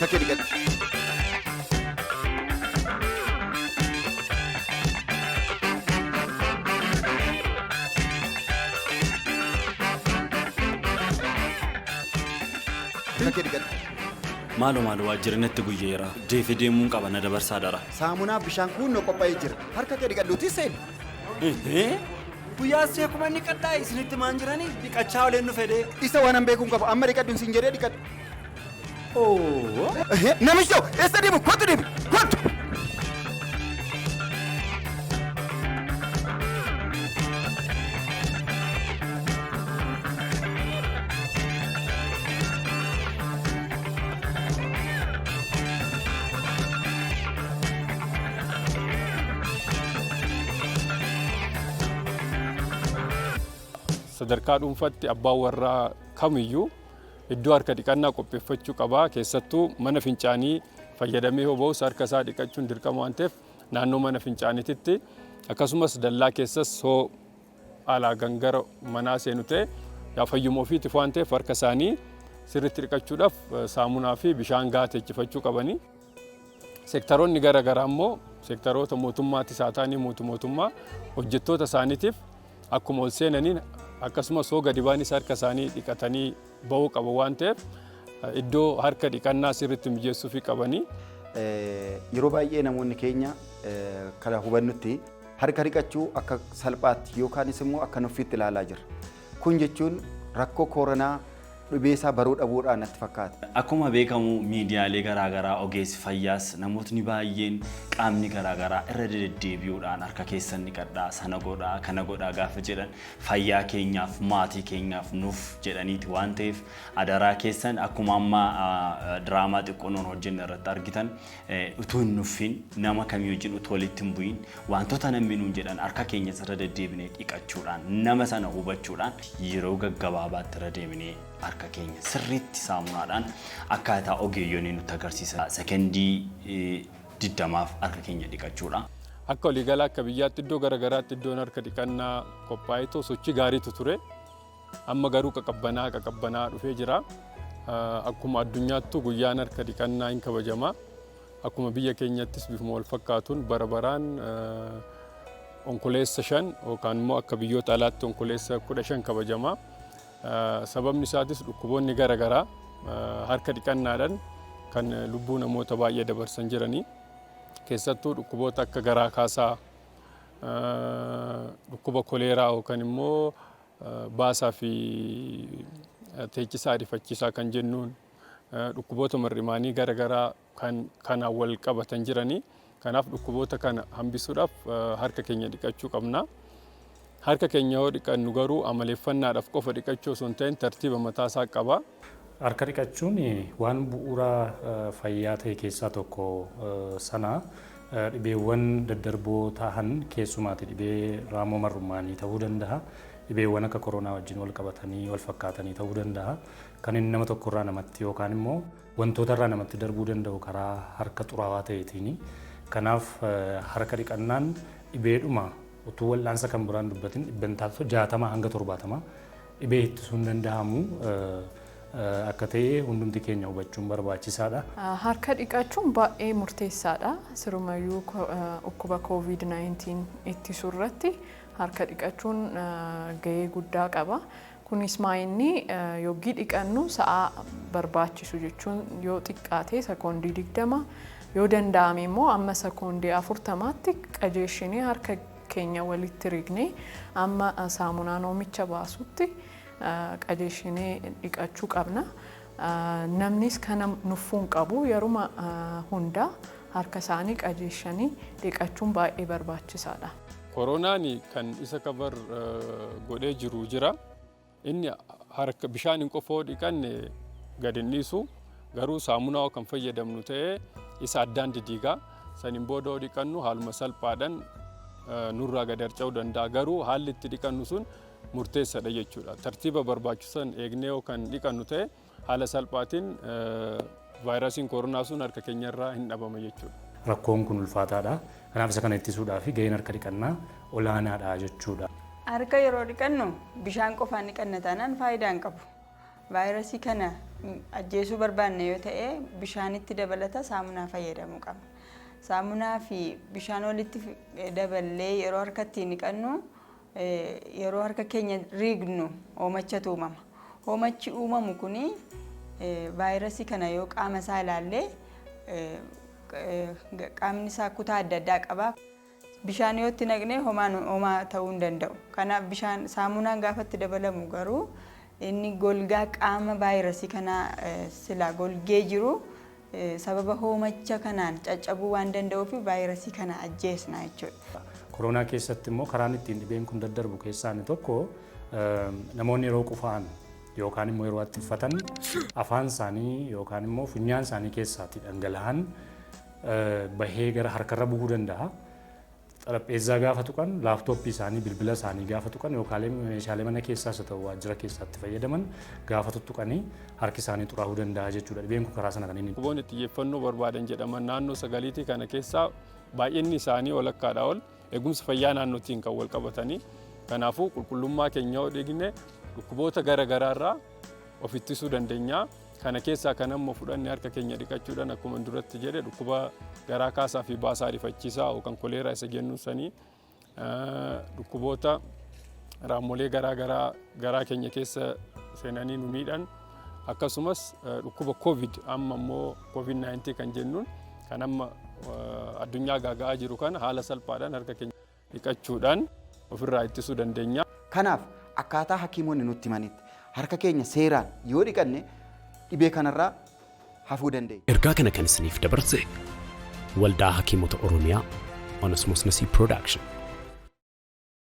Harka kee dhiqadhu. Harka kee dhiqadhu. Maaloo maaloo, waajjira natti guyyeera. Deefee deemuun qaba, na dabarsaa dara. Saamunaa bishaan kunnoo qophaa'ee jira. Harka kee dhiqadhuutii seeni. Guyyaa seekuma inni qadhaa isinitti maan jiranii dhiqachaa oleen nu fedhee. Isa waan an beekuun qabu, amma dhiqadhuun siin jedhee dhiqadhu. Oo. Namicha, eessa deemu? Kottu, deemi, kottu. Sadarkaa dhuunfaatti abbaan warraa kamiyyuu iddoo harka dhiqannaa qopheeffachuu qaba. Keessattuu mana fincaanii fayyadamee yoo ba'us harka isaa dhiqachuun dirqama waan ta'eef, naannoo mana fincaaniititti, akkasumas dallaa keessas hoo alaa gangara manaa seenu ta'e, yaa fayyuma ofiitiif waan ta'eef harka isaanii sirriitti dhiqachuudhaaf saamunaa fi bishaan gahaa teechifachuu qabani. Seektaroonni gara garaa immoo, seektaroota mootummaatis haa ta'anii mootummaa, hojjettoota isaaniitiif akkuma ol seenaniin akkasumas hoo gadi ba'anis harka isaanii dhiqatanii ba'uu qabu waan ta'eef, iddoo harka dhiqannaa sirriitti mijeessuufii qabanii. Yeroo baay'ee namoonni keenya kana hubannutti harka dhiqachuu akka salphaatti yookaanis immoo akka nuffiitti ilaalaa jirra. Kun jechuun rakkoo koronaa dhibee isaa baruu dhabuudhaan natti fakkaata. Akkuma beekamu miidiyaalee garaagaraa, ogeessi fayyaas, namootni baay'een, qaamni garaagaraa irra deddeebi'uudhaan harka keessan dhiqadhaa, sana godhaa, kana godhaa gaafa jedhan fayyaa keenyaaf, maatii keenyaaf nuuf jedhaniiti waan ta'eef, adaraa keessan, akkuma amma diraamaa xiqqoo nuun hojjenne irratti argitan, utuu hin nuffin, nama kamii wajjin utuu walitti hin bu'in, wantoota namni nuun jedhan harka keenyas irra deddeebinee dhiqachuudhaan, nama sana hubachuudhaan, yeroo gaggabaabaatti irra deebinee harka keenya sirriitti saamunaadhaan akkaataa ogeeyyonni nutti agarsiisan sekendii 20f harka keenya dhiqachuudha. Akka waliigalaa akka biyyaatti iddoo garaagaraatti iddoon harka dhiqannaa qophaa'eetoo sochii gaariitu ture. Amma garuu qaqabbanaa qaqabbanaa dhufee jira. Akkuma addunyaattuu guyyaan harka dhiqannaa hin kabajama. Akkuma biyya keenyattis bifuma wal fakkaatuun bara baraan Onkololeessa 5 yookaan immoo akka biyyoota alaatti Onkololeessa 15 kabajama. Sababni isaatis dhukkuboonni garaagaraa harka dhiqannaadhaan kan lubbuu namoota baay'ee dabarsan jiranii. Keessattuu dhukkuboota akka garaa kaasaa, dhukkuba koleeraa yookaan immoo baasaa fi teechisaa ariifachiisaa kan jennuun, dhukkuboota mar'imaanii garaagaraa kan kanaan wal qabatan jiranii. Kanaaf dhukkuboota kana hambisuudhaaf harka keenya dhiqachuu qabna. Harka keenya yoo dhiqannu garuu amaleeffannaadhaaf qofa dhiqachuu osoo hin ta'in tartiiba mataasaa qaba. Harka dhiqachuun waan bu'uura fayyaa ta'e keessaa tokko sana. Dhibeewwan daddarboo ta'an, keessumaati dhibee raammoo marrummaanii ta'uu danda'a. Dhibeewwan akka koronaa wajjin wal qabatanii wal fakkaatanii ta'uu danda'a. Kan inni nama tokkorraa namatti yookaan immoo wantoota irraa namatti darbuu danda'u karaa harka xuraawaa ta'eetiini. Kanaaf harka dhiqannaan dhibeedhuma utuu wal'aansa kan biraan dubbatin 60% hanga 70 dhibee ittisuun danda'amu akka ta'e hundumti keenya hubachuun barbaachisaadha. Harka dhiqachuun baay'ee murteessaadha. Sirumayyuu dhukkuba COVID-19 ittisuu irratti harka dhiqachuun gahee guddaa qaba. Kunis maayinni yoggii dhiqannu sa'a barbaachisu jechuun yoo xiqqaate sekoondii 20, yoo danda'ame immoo amma sekoondii 40tti qajeeshinee harka keenya walitti rignee amma saamunaan oomicha baasutti qajeeshinee dhiqachuu qabna. Namnis kana nuffuu hin qabu, yeruma hundaa harka isaanii qajeeshanii dhiqachuun baay'ee barbaachisaadha. Koronaan kan isa cover godhee jiru jira. Inni harka bishaan hin qofa dhiqanne gad hin dhiisu. Garuu saamunaa kan fayyadamnu ta'ee isa addaan didiigaa. Saniin booda yoo dhiqannu haaluma salphaadhaan nurraa gad harca'uu danda'a. Garuu haalli itti dhiqannu sun murteessaadha jechuudha. Tartiiba barbaachisan eegnee yoo kan dhiqannu ta'e, haala salphaatiin vaayirasiin koronaa sun harka keenyarraa hin dhabama jechuudha. Rakkoon kun ulfaataadha. Kanaaf isa kana ittisuudhaaf gaheen harka dhiqannaa olaanaadha jechuudha. Harka yeroo dhiqannu bishaan qofaan dhiqanna taanaan faayidaa hin qabu. Vaayirasii kana Ajjeesuu barbaanne yoo ta'e, bishaanitti dabalata saamunaa fayyadamuu qabna. Saamunaa fi bishaan walitti daballee yeroo harka ittiin dhiqannu, yeroo harka keenya riignu hoomachatu uumama. Hoomachi uumamu kuni vaayirasii kana yoo qaama isaa ilaalle, qaamni isaa kutaa adda addaa qaba. Bishaan yoo itti naqne homaan homaa ta'uu hin danda'u. Kanaaf bishaan saamunaan gaafa itti dabalamu garuu inni golgaa qaama vaayirasii kanaa silaa golgee jiru sababa hoomacha kanaan caccabuu waan danda'uuf vaayirasii kana ajjeesna jechuudha. Koronaa keessatti immoo karaan ittiin dhibeen kun daddarbu keessaa inni tokko namoonni yeroo qufa'an yookaan immoo yeroo haxxiffatan afaan isaanii yookaan immoo funyaan isaanii keessaatti dhangala'aan bahee gara harkarra bu'uu danda'a. Xarapheezzaa gaafa tuqan, laaptooppii isaanii, bilbila isaanii gaafa tuqan yookaan meeshaalee mana keessaas haa ta'u waajjira keessaatti fayyadaman gaafa tuttuqanii harki isaanii xuraa'uu danda'a jechuudha. Dhibeen kun karaa sana kan inni. Dhukkuboonni xiyyeeffannoo barbaadan jedhaman naannoo sagaliitii kana keessaa baay'inni isaanii walakkaadhaa ol eegumsa fayyaa naannootiin kan wal qabatanii. Kanaafuu qulqullummaa keenya yoo eegne dhukkuboota gara garaarraa of ittisuu dandeenya. Kana keessaa kan amma fudhanne harka keenya dhiqachuudhaan, akkuma duratti jedhe, dhukkuba garaa kaasaa fi baasaa ariifachiisaa yookaan koleeraa isa jennu sanii, dhukkuboota raammolee garaa garaa garaa keenya keessa seenanii nu miidhan, akkasumas dhukkuba COVID, amma immoo COVID 19 kan jennuun kan amma addunyaa gaaga'aa jiru kana haala salphaadhaan harka keenya dhiqachuudhaan ofirraa ittisuu dandeenya. Kanaaf akkaataa hakiimonni nutti himanitti harka keenya seeraan yoo dhiqanne dhibee kanarraa hafuu dandeenya. Ergaa kana kan isiniif dabarse Waldaa Hakiimota Oromiyaa, Onesmos Nasib Production.